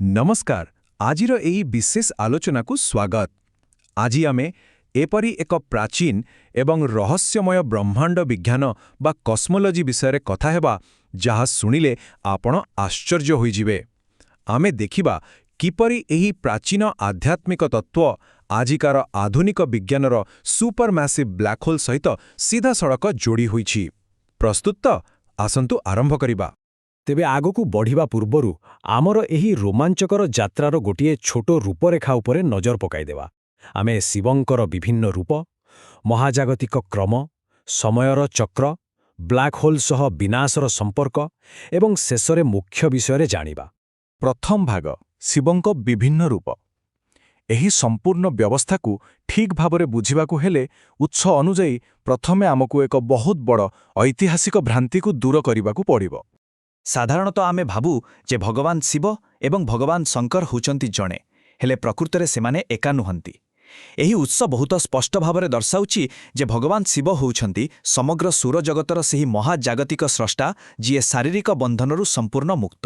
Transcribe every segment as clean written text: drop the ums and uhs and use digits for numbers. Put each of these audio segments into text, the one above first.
ନମସ୍କାର। ଆଜିର ଏହି ବିଶେଷ ଆଲୋଚନାକୁ ସ୍ୱାଗତ। ଆଜି ଆମେ ଏପରି ଏକ ପ୍ରାଚୀନ ଏବଂ ରହସ୍ୟମୟ ବ୍ରହ୍ମାଣ୍ଡ ବିଜ୍ଞାନ ବା କସ୍ମୋଲୋଜି ବିଷୟରେ କଥା ହେବା, ଯାହା ଶୁଣିଲେ ଆପଣ ଆଶ୍ଚର୍ଯ୍ୟ ହୋଇଯିବେ। ଆମେ ଦେଖିବା କିପରି ଏହି ପ୍ରାଚୀନ ଆଧ୍ୟାତ୍ମିକ ତତ୍ତ୍ୱ ଆଜିକାର ଆଧୁନିକ ବିଜ୍ଞାନର ସୁପରମ୍ୟାସିଭ୍ ବ୍ଲାକ୍ ହୋଲ୍ ସହିତ ସିଧାସଳଖ ଯୋଡ଼ି ହୋଇଛି। ପ୍ରସ୍ତୁତ ତ? ଆସନ୍ତୁ ଆରମ୍ଭ କରିବା। ତେବେ ଆଗକୁ ବଢ଼ିବା ପୂର୍ବରୁ ଆମର ଏହି ରୋମାଞ୍ଚକର ଯାତ୍ରାର ଗୋଟିଏ ଛୋଟ ରୂପରେଖା ଉପରେ ନଜର ପକାଇଦେବା। ଆମେ ଶିବଙ୍କର ବିଭିନ୍ନ ରୂପ, ମହାଜାଗତିକ କ୍ରମ, ସମୟର ଚକ୍ର, ବ୍ଲାକ୍ ହୋଲ୍ ସହ ବିନାଶର ସମ୍ପର୍କ ଏବଂ ଶେଷରେ ମୁଖ୍ୟ ବିଷୟରେ ଜାଣିବା। ପ୍ରଥମ ଭାଗ, ଶିବଙ୍କ ବିଭିନ୍ନ ରୂପ। ଏହି ସମ୍ପୂର୍ଣ୍ଣ ବ୍ୟବସ୍ଥାକୁ ଠିକ୍ ଭାବରେ ବୁଝିବାକୁ ହେଲେ ଉତ୍ସ ଅନୁଯାୟୀ ପ୍ରଥମେ ଆମକୁ ଏକ ବହୁତ ବଡ଼ ଐତିହାସିକ ଭ୍ରାନ୍ତିକୁ ଦୂର କରିବାକୁ ପଡ଼ିବ। ସାଧାରଣତଃ ଆମେ ଭାବୁ ଯେ ଭଗବାନ ଶିବ ଏବଂ ଭଗବାନ ଶଙ୍କର ହେଉଛନ୍ତି ଜଣେ, ହେଲେ ପ୍ରକୃତରେ ସେମାନେ ଏକା ନୁହନ୍ତି। ଏହି ଉତ୍ସ ବହୁତ ସ୍ପଷ୍ଟ ଭାବରେ ଦର୍ଶାଉଛି ଯେ ଭଗବାନ ଶିବ ହେଉଛନ୍ତି ସମଗ୍ର ସୌରଜଗତର ସେହି ମହାଜାଗତିକ ସ୍ରଷ୍ଟା, ଯିଏ ଶାରୀରିକ ବନ୍ଧନରୁ ସମ୍ପୂର୍ଣ୍ଣ ମୁକ୍ତ।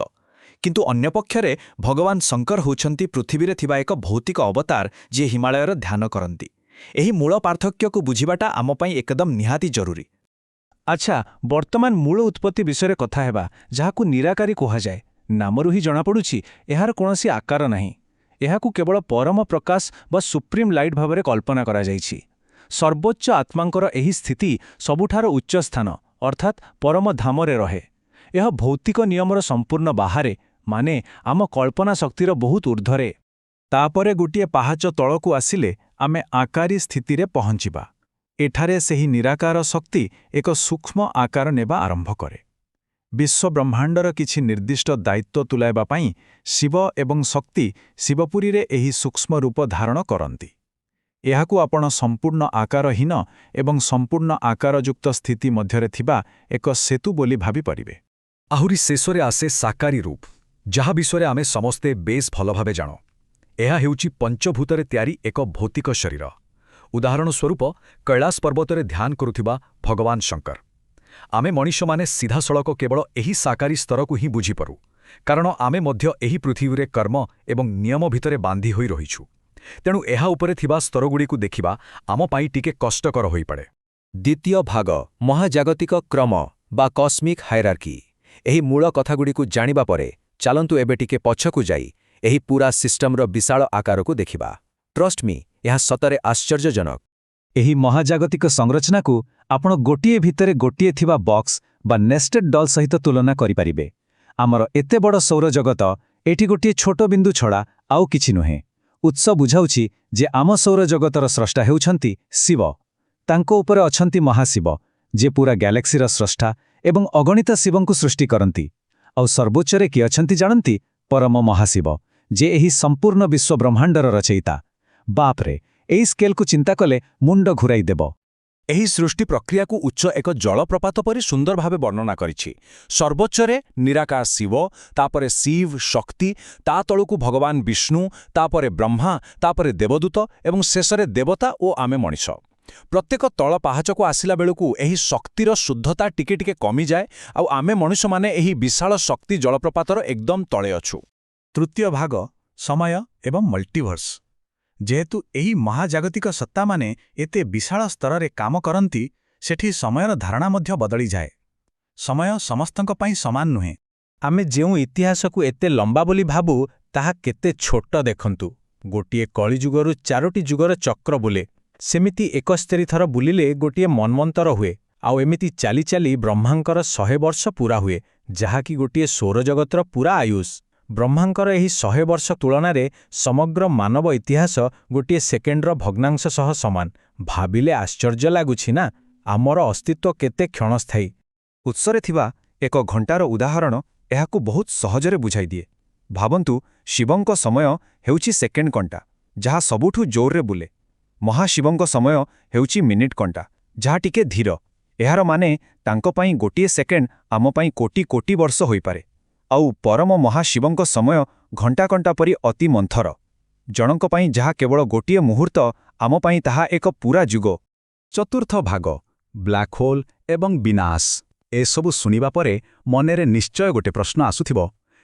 କିନ୍ତୁ ଅନ୍ୟପକ୍ଷରେ ଭଗବାନ ଶଙ୍କର ହେଉଛନ୍ତି ପୃଥିବୀରେ ଥିବା ଏକ ଭୌତିକ ଅବତାର, ଯିଏ ହିମାଳୟର ଧ୍ୟାନ କରନ୍ତି। ଏହି ମୂଳ ପାର୍ଥକ୍ୟକୁ ବୁଝିବାଟା ଆମ ପାଇଁ ଏକଦମ ନିହାତି ଜରୁରୀ। ଆଚ୍ଛା, ବର୍ତ୍ତମାନ ମୂଳ ଉତ୍ପତ୍ତି ବିଷୟରେ କଥା ହେବା, ଯାହାକୁ ନିରାକାରୀ କୁହାଯାଏ। ନାମରୁ ହିଁ ଜଣାପଡ଼ୁଛି, ଏହାର କୌଣସି ଆକାର ନାହିଁ। ଏହାକୁ କେବଳ ପରମ ପ୍ରକାଶ ବା ସୁପ୍ରିମ୍ ଲାଇଟ୍ ଭାବରେ କଳ୍ପନା କରାଯାଇଛି। ସର୍ବୋଚ୍ଚ ଆତ୍ମାଙ୍କର ଏହି ସ୍ଥିତି ସବୁଠାରୁ ଉଚ୍ଚ ସ୍ଥାନ, ଅର୍ଥାତ୍ ପରମ ଧାମରେ ରହେ। ଏହା ଭୌତିକ ନିୟମର ସମ୍ପୂର୍ଣ୍ଣ ବାହାରେ, ମାନେ ଆମ କଳ୍ପନା ଶକ୍ତିର ବହୁତ ଊର୍ଦ୍ଧ୍ୱରେ। ତାପରେ ଗୋଟିଏ ପାହାଚ ତଳକୁ ଆସିଲେ ଆମେ ଆକାରୀ ସ୍ଥିତିରେ ପହଞ୍ଚିବା। ଏଠାରେ ସେହି ନିରାକାର ଶକ୍ତି ଏକ ସୂକ୍ଷ୍ମ ଆକାର ନେବା ଆରମ୍ଭ କରେ। ବିଶ୍ୱବ୍ରହ୍ମାଣ୍ଡର କିଛି ନିର୍ଦ୍ଦିଷ୍ଟ ଦାୟିତ୍ୱ ତୁଲାଇବା ପାଇଁ ଶିବ ଏବଂ ଶକ୍ତି ଶିବପୁରୀରେ ଏହି ସୂକ୍ଷ୍ମ ରୂପ ଧାରଣ କରନ୍ତି। ଏହାକୁ ଆପଣ ସମ୍ପୂର୍ଣ୍ଣ ଆକାରହୀନ ଏବଂ ସମ୍ପୂର୍ଣ୍ଣ ଆକାରଯୁକ୍ତ ସ୍ଥିତି ମଧ୍ୟରେ ଥିବା ଏକ ସେତୁ ବୋଲି ଭାବିପାରିବେ। ଆହୁରି ଶେଷରେ ଆସେ ସାକାରୀ ରୂପ, ଯାହା ବିଷୟରେ ଆମେ ସମସ୍ତେ ବେଶ୍ ଭଲ ଭାବେ ଜାଣୁ। ଏହା ହେଉଛି ପଞ୍ଚଭୂତରେ ତିଆରି ଏକ ଭୌତିକ ଶରୀର। ଉଦାହରଣ ସ୍ୱରୂପ, କୈଳାସ ପର୍ବତରେ ଧ୍ୟାନ କରୁଥିବା ଭଗବାନ ଶଙ୍କର। ଆମେ ମଣିଷମାନେ ସିଧାସଳଖ କେବଳ ଏହି ସାକାରୀ ସ୍ତରକୁ ହିଁ ବୁଝିପାରୁ, କାରଣ ଆମେ ମଧ୍ୟ ଏହି ପୃଥିବୀରେ କର୍ମ ଏବଂ ନିୟମ ଭିତରେ ବାନ୍ଧି ହୋଇ ରହିଛୁ। ତେଣୁ ଏହା ଉପରେ ଥିବା ସ୍ତରଗୁଡ଼ିକୁ ଦେଖିବା ଆମ ପାଇଁ ଟିକେ କଷ୍ଟକର ହୋଇପଡ଼େ। ଦ୍ୱିତୀୟ ଭାଗ, ମହାଜାଗତିକ କ୍ରମ ବା କସ୍ମିକ୍ ହାଇରାର୍କି। ଏହି ମୂଳ କଥାଗୁଡ଼ିକୁ ଜାଣିବା ପରେ ଚାଲନ୍ତୁ ଏବେ ଟିକେ ପଛକୁ ଯାଇ ଏହି ପୂରା ସିଷ୍ଟମର ବିଶାଳ ଆକାରକୁ ଦେଖିବା। ଟ୍ରଷ୍ଟ ମି, ଏହା ସତରେ ଆଶ୍ଚର୍ଯ୍ୟଜନକ। ଏହି ମହାଜାଗତିକ ସଂରଚନାକୁ ଆପଣ ଗୋଟିଏ ଭିତରେ ଗୋଟିଏ ଥିବା ବକ୍ସ ବା ନେଷ୍ଟେଡ୍ ଡଲ୍ ସହିତ ତୁଳନା କରିପାରିବେ। ଆମର ଏତେ ବଡ଼ ସୌରଜଗତ ଏଠି ଗୋଟିଏ ଛୋଟ ବିନ୍ଦୁ ଛଡ଼ା ଆଉ କିଛି ନୁହେଁ। ଉତ୍ସ ବୁଝାଉଛି ଯେ ଆମ ସୌରଜଗତର ସ୍ରଷ୍ଟା ହେଉଛନ୍ତି ଶିବ। ତାଙ୍କ ଉପରେ ଅଛନ୍ତି ମହାଶିବ, ଯିଏ ପୂରା ଗ୍ୟାଲେକ୍ସିର ସ୍ରଷ୍ଟା ଏବଂ ଅଗଣିତ ଶିବଙ୍କୁ ସୃଷ୍ଟି କରନ୍ତି। ଆଉ ସର୍ବୋଚ୍ଚରେ କିଏ ଅଛନ୍ତି ଜାଣନ୍ତି? ପରମ ମହାଶିବ, ଯେ ଏହି ସମ୍ପୂର୍ଣ୍ଣ ବିଶ୍ୱ ବ୍ରହ୍ମାଣ୍ଡର ରଚୟିତା। ବାପରେ, ଏହି ସ୍କେଲକୁ ଚିନ୍ତା କଲେ ମୁଣ୍ଡ ଘୁରାଇ ଦେବ। ଏହି ସୃଷ୍ଟି ପ୍ରକ୍ରିୟାକୁ ଉତ୍ସ ଏକ ଜଳପ୍ରପାତ ପରି ସୁନ୍ଦର ଭାବେ ବର୍ଣ୍ଣନା କରିଛି। ସର୍ବୋଚ୍ଚରେ ନିରାକାର ଶିବ, ତାପରେ ଶିବ ଶକ୍ତି, ତା ତଳକୁ ଭଗବାନ ବିଷ୍ଣୁ, ତାପରେ ବ୍ରହ୍ମା, ତାପରେ ଦେବଦୂତ ଏବଂ ଶେଷରେ ଦେବତା ଓ ଆମେ ମଣିଷ। ପ୍ରତ୍ୟେକ ତଳ ପାହାଚକୁ ଆସିଲା ବେଳକୁ ଏହି ଶକ୍ତିର ଶୁଦ୍ଧତା ଟିକେ ଟିକେ କମିଯାଏ ଆଉ ଆମେ ମଣିଷମାନେ ଏହି ବିଶାଳ ଶକ୍ତି ଜଳପ୍ରପାତର ଏକଦମ ତଳେ ଅଛୁ। ତୃତୀୟ ଭାଗ, ସମୟ ଏବଂ ମଲ୍ଟିଭର୍ସ। ଯେହେତୁ ଏହି ମହାଜାଗତିକ ସତ୍ତାମାନେ ଏତେ ବିଶାଳ ସ୍ତରରେ କାମ କରନ୍ତି, ସେଠି ସମୟର ଧାରଣା ମଧ୍ୟ ବଦଳିଯାଏ। ସମୟ ସମସ୍ତଙ୍କ ପାଇଁ ସମାନ ନୁହେଁ। ଆମେ ଯେଉଁ ଇତିହାସକୁ ଏତେ ଲମ୍ବା ବୋଲି ଭାବୁ, ତାହା କେତେ ଛୋଟ ଦେଖନ୍ତୁ। ଗୋଟିଏ କଳିଯୁଗରୁ ଚାରୋଟି ଯୁଗର ଚକ୍ର ବୁଲେ। ସେମିତି 71 ଥର ବୁଲିଲେ ଗୋଟିଏ ମନ୍ବନ୍ତର ହୁଏ। ଆଉ ଏମିତି ଚାଲି ଚାଲି ବ୍ରହ୍ମାଙ୍କର 100 ବର୍ଷ ପୂରା ହୁଏ, ଯାହାକି ଗୋଟିଏ ସୌରଜଗତର ପୂରା ଆୟୁଷ। ବ୍ରହ୍ମାଙ୍କର ଏହି 100 ବର୍ଷ ତୁଳନାରେ ସମଗ୍ର ମାନବ ଇତିହାସ ଗୋଟିଏ ସେକେଣ୍ଡର ଭଗ୍ନାଂଶ ସହ ସମାନ। ଭାବିଲେ ଆଶ୍ଚର୍ଯ୍ୟ ଲାଗୁଛି ନା? ଆମର ଅସ୍ତିତ୍ୱ କେତେ କ୍ଷଣସ୍ଥାୟୀ! ଉତ୍ସରେ ଥିବା ଏକ ଘଣ୍ଟାର ଉଦାହରଣ ଏହାକୁ ବହୁତ ସହଜରେ ବୁଝାଇଦିଏ। ଭାବନ୍ତୁ, ଶିବଙ୍କ ସମୟ ହେଉଛି ସେକେଣ୍ଡ କଣ୍ଟା, ଯାହା ସବୁଠୁ ଜୋରରେ ବୁଲେ। ମହାଶିବଙ୍କ ସମୟ ହେଉଛି ମିନିଟ୍ କଣ୍ଟା, ଯାହା ଟିକେ ଧୀର। ଏହାର ମାନେ ତାଙ୍କ ପାଇଁ ଗୋଟିଏ ସେକେଣ୍ଡ ଆମ ପାଇଁ କୋଟି କୋଟି ବର୍ଷ ହୋଇପାରେ। ଆଉ ପରମ ମହାଶିବଙ୍କ ସମୟ ଘଣ୍ଟା କଣ୍ଟା ପରି ଅତି ମନ୍ଥର। ଜଣଙ୍କ ପାଇଁ ଯାହା କେବଳ ଗୋଟିଏ ମୁହୂର୍ତ୍ତ, ଆମ ପାଇଁ ତାହା ଏକ ପୂରା ଯୁଗ। ଚତୁର୍ଥ ଭାଗ, ବ୍ଲାକ୍ ହୋଲ୍ ଏବଂ ବିନାଶ। ଏସବୁ ଶୁଣିବା ପରେ ମନରେ ନିଶ୍ଚୟ ଗୋଟେ ପ୍ରଶ୍ନ ଆସୁଥିବ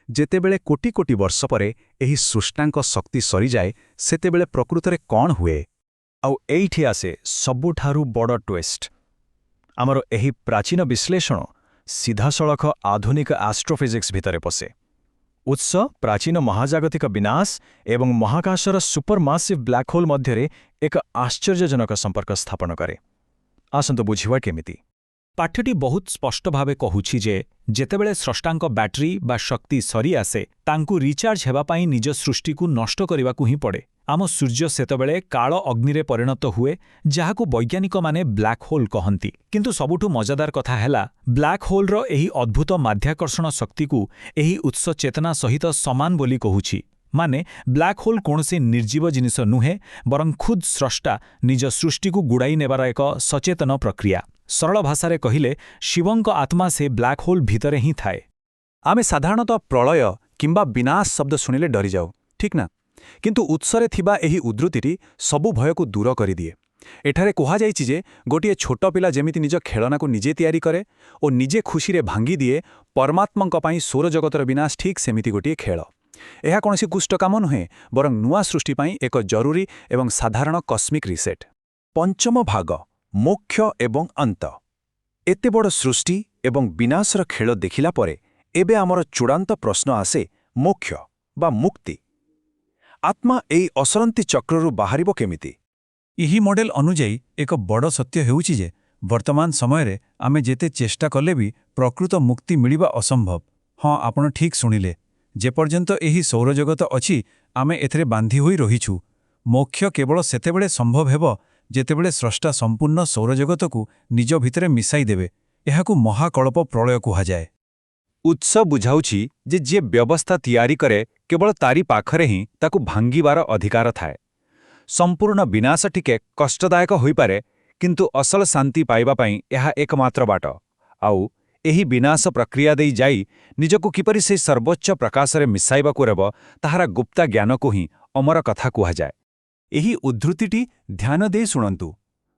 ଯେତେବେଳେ କୋଟି କୋଟି ବର୍ଷ ପରେ ଏହି ସୃଷ୍ଟାଙ୍କ ଶକ୍ତି ସରିଯାଏ, ସେତେବେଳେ ପ୍ରକୃତରେ କ'ଣ ହୁଏ? ଆଉ ଏଇଠି ଆସେ ସବୁଠାରୁ ବଡ଼ ଟ୍ୱିଷ୍ଟ। ଆମର ଏହି ପ୍ରାଚୀନ ବିଶ୍ଳେଷଣ ସିଧାସଳଖ ଆଧୁନିକ ଆଷ୍ଟ୍ରୋଫିଜିକ୍ସ ଭିତରେ ପଶେ। ଉତ୍ସ ପ୍ରାଚୀନ ମହାଜାଗତିକ ବିନାଶ ଏବଂ ମହାକାଶର ସୁପରମାସିଭ୍ ବ୍ଲାକ୍ ହୋଲ୍ ମଧ୍ୟରେ ଏକ ଆଶ୍ଚର୍ଯ୍ୟଜନକ ସମ୍ପର୍କ ସ୍ଥାପନ କରେ। ଆସନ୍ତୁ ବୁଝିବା କେମିତି। ପାଠ୍ୟଟି ବହୁତ ସ୍ପଷ୍ଟ ଭାବେ କହୁଛି ଯେ ଯେତେବେଳେ ସ୍ରଷ୍ଟାଙ୍କ ବ୍ୟାଟେରୀ ବା ଶକ୍ତି ସରିଆସେ, ତାଙ୍କୁ ରିଚାର୍ଜ ହେବା ପାଇଁ ନିଜ ସୃଷ୍ଟିକୁ ନଷ୍ଟ କରିବାକୁ ହିଁ ପଡ଼େ। ଆମ ସୂର୍ଯ୍ୟ ସେତେବେଳେ କାଳ ଅଗ୍ନିରେ ପରିଣତ ହୁଏ, ଯାହାକୁ ବୈଜ୍ଞାନିକମାନେ ବ୍ଲାକ୍ ହୋଲ୍ କହନ୍ତି। କିନ୍ତୁ ସବୁଠୁ ମଜାଦାର କଥା ହେଲା, ବ୍ଲାକ୍ ହୋଲ୍ର ଏହି ଅଦ୍ଭୁତ ମାଧ୍ୟାକର୍ଷଣ ଶକ୍ତିକୁ ଏହି ଉତ୍ସ ଚେତନା ସହିତ ସମାନ ବୋଲି କହୁଛି। ମାନେ ବ୍ଲାକ୍ ହୋଲ୍ କୌଣସି ନିର୍ଜୀବ ଜିନିଷ ନୁହେଁ, ବରଂ ଖୁଦ୍ ସ୍ରଷ୍ଟା ନିଜ ସୃଷ୍ଟିକୁ ଗୁଡ଼ାଇ ନେବାର ଏକ ସଚେତନ ପ୍ରକ୍ରିୟା। ସରଳ ଭାଷାରେ କହିଲେ, ଶିବଙ୍କ ଆତ୍ମା ସେ ବ୍ଲାକ୍ ହୋଲ୍ ଭିତରେ ହିଁ ଥାଏ। ଆମେ ସାଧାରଣତଃ ପ୍ରଳୟ କିମ୍ବା ବିନାଶ ଶବ୍ଦ ଶୁଣିଲେ ଡରିଯାଉ, ଠିକ୍ ନା? କିନ୍ତୁ ଉତ୍ସରେ ଥିବା ଏହି ଉଦ୍ଧୃତିଟି ସବୁ ଭୟକୁ ଦୂର କରିଦିଏ। ଏଠାରେ କୁହାଯାଇଛି ଯେ ଗୋଟିଏ ଛୋଟ ପିଲା ଯେମିତି ନିଜ ଖେଳନାକୁ ନିଜେ ତିଆରି କରେ ଓ ନିଜେ ଖୁସିରେ ଭାଙ୍ଗିଦିଏ, ପରମାତ୍ମାଙ୍କ ପାଇଁ ସୌରଜଗତର ବିନାଶ ଠିକ୍ ସେମିତି ଗୋଟିଏ ଖେଳ। ଏହା କୌଣସି ଦୁଷ୍ଟ କାମ ନୁହେଁ, ବରଂ ନୂଆ ସୃଷ୍ଟି ପାଇଁ ଏକ ଜରୁରୀ ଏବଂ ସାଧାରଣ କସ୍ମିକ୍ ରିସେଟ୍। ପଞ୍ଚମ ଭାଗ, ମୋକ୍ଷ ଏବଂ ଅନ୍ତ। ଏତେ ବଡ଼ ସୃଷ୍ଟି ଏବଂ ବିନାଶର ଖେଳ ଦେଖିଲା ପରେ ଏବେ ଆମର ଚୂଡ଼ାନ୍ତ ପ୍ରଶ୍ନ ଆସେ, ମୋକ୍ଷ ବା ମୁକ୍ତି। ଆତ୍ମା ଏହି ଅସରନ୍ତି ଚକ୍ରରୁ ବାହାରିବ କେମିତି? ଏହି ମଡେଲ ଅନୁଯାୟୀ ଏକ ବଡ଼ ସତ୍ୟ ହେଉଛି ଯେ ବର୍ତ୍ତମାନ ସମୟରେ ଆମେ ଯେତେ ଚେଷ୍ଟା କଲେ ବି ପ୍ରକୃତ ମୁକ୍ତି ମିଳିବା ଅସମ୍ଭବ। ହଁ, ଆପଣ ଠିକ୍ ଶୁଣିଲେ। ଯେପର୍ଯ୍ୟନ୍ତ ଏହି ସୌରଜଗତ ଅଛି, ଆମେ ଏଥିରେ ବାନ୍ଧି ହୋଇ ରହିଛୁ। ମୋକ୍ଷ କେବଳ ସେତେବେଳେ ସମ୍ଭବ ହେବ ଯେତେବେଳେ ସ୍ରଷ୍ଟା ସମ୍ପୂର୍ଣ୍ଣ ସୌରଜଗତକୁ ନିଜ ଭିତରେ ମିଶାଇ ଦେବେ। ଏହାକୁ ମହାକଳ୍ପ ପ୍ରଳୟ କୁହାଯାଏ। ଉତ୍ସ ବୁଝାଉଛି ଯେ ଯିଏ ବ୍ୟବସ୍ଥା ତିଆରି କରେ, କେବଳ ତାରି ପାଖରେ ହିଁ ତାକୁ ଭାଙ୍ଗିବାର ଅଧିକାର ଥାଏ। ସମ୍ପୂର୍ଣ୍ଣ ବିନାଶ ଟିକେ କଷ୍ଟଦାୟକ ହୋଇପାରେ, କିନ୍ତୁ ଅସଲ ଶାନ୍ତି ପାଇବା ପାଇଁ ଏହା ଏକମାତ୍ର ବାଟ। ଆଉ ଏହି ବିନାଶ ପ୍ରକ୍ରିୟା ଦେଇ ଯାଇ ନିଜକୁ କିପରି ସେହି ସର୍ବୋଚ୍ଚ ପ୍ରକାଶରେ ମିଶାଇବାକୁ ହେବ, ତାହାର ଗୁପ୍ତ ଜ୍ଞାନକୁ ହିଁ ଅମର କଥା କୁହାଯାଏ। ଏହି ଉଦ୍ଧୃତିଟି ଧ୍ୟାନ ଦେଇ ଶୁଣନ୍ତୁ।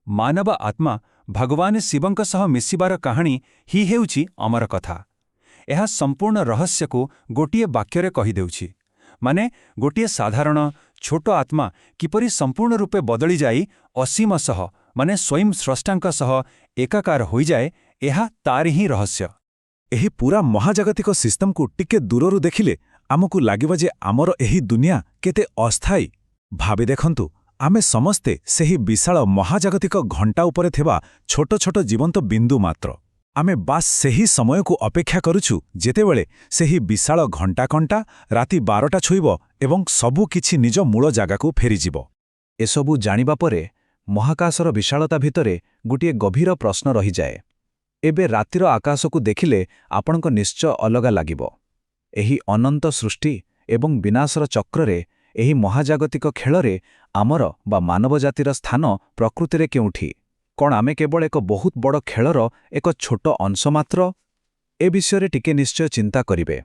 ମାନବ ଆତ୍ମା ଭଗବାନ ଶିବଙ୍କ ସହ ମିଶିବାର କାହାଣୀ ହିଁ ହେଉଛି ଅମର କଥା। ଏହା ସମ୍ପୂର୍ଣ୍ଣ ରହସ୍ୟକୁ ଗୋଟିଏ ବାକ୍ୟରେ କହିଦେଉଛି। ମାନେ ଗୋଟିଏ ସାଧାରଣ ଛୋଟ ଆତ୍ମା କିପରି ସମ୍ପୂର୍ଣ୍ଣ ରୂପେ ବଦଳିଯାଇ ଅସୀମ ସହ, ମାନେ ସ୍ୱୟଂ ସ୍ରଷ୍ଟାଙ୍କ ସହ ଏକାକାର ହୋଇଯାଏ, ଏହା ତାରି ହିଁ ରହସ୍ୟ। ଏହି ପୂରା ମହାଜାଗତିକ ସିଷ୍ଟମକୁ ଟିକେ ଦୂରରୁ ଦେଖିଲେ ଆମକୁ ଲାଗିବ ଯେ ଆମର ଏହି ଦୁନିଆ କେତେ ଅସ୍ଥାୟୀ। ଭାବି ଦେଖନ୍ତୁ, ଆମେ ସମସ୍ତେ ସେହି ବିଶାଳ ମହାଜାଗତିକ ଘଣ୍ଟା ଉପରେ ଥିବା ଛୋଟ ଛୋଟ ଜୀବନ୍ତ ବିନ୍ଦୁ ମାତ୍ର। ଆମେ ବାସ୍ ସେହି ସମୟକୁ ଅପେକ୍ଷା କରୁଛୁ ଯେତେବେଳେ ସେହି ବିଶାଳ ଘଣ୍ଟା କଣ୍ଟା ରାତି 12ଟା ଛୁଇଁବ ଏବଂ ସବୁ କିଛି ନିଜ ମୂଳ ଜାଗାକୁ ଫେରିଯିବ। ଏସବୁ ଜାଣିବା ପରେ ମହାକାଶର ବିଶାଳତା ଭିତରେ ଗୋଟିଏ ଗଭୀର ପ୍ରଶ୍ନ ରହିଯାଏ। ଏବେ ରାତିର ଆକାଶକୁ ଦେଖିଲେ ଆପଣଙ୍କ ନିଶ୍ଚୟ ଅଲଗା ଲାଗିବ। ଏହି ଅନନ୍ତ ସୃଷ୍ଟି ଏବଂ ବିନାଶର ଚକ୍ରରେ, ଏହି ମହାଜାଗତିକ ଖେଳରେ ଆମର ବା ମାନବଜାତିର ସ୍ଥାନ ପ୍ରକୃତିରେ କେଉଁଠି? କ'ଣ ଆମେ କେବଳ ଏକ ବହୁତ ବଡ଼ ଖେଳର ଏକ ଛୋଟ ଅଂଶ ମାତ୍ର? ଏ ବିଷୟରେ ଟିକେ ନିଶ୍ଚୟ ଚିନ୍ତା କରିବେ।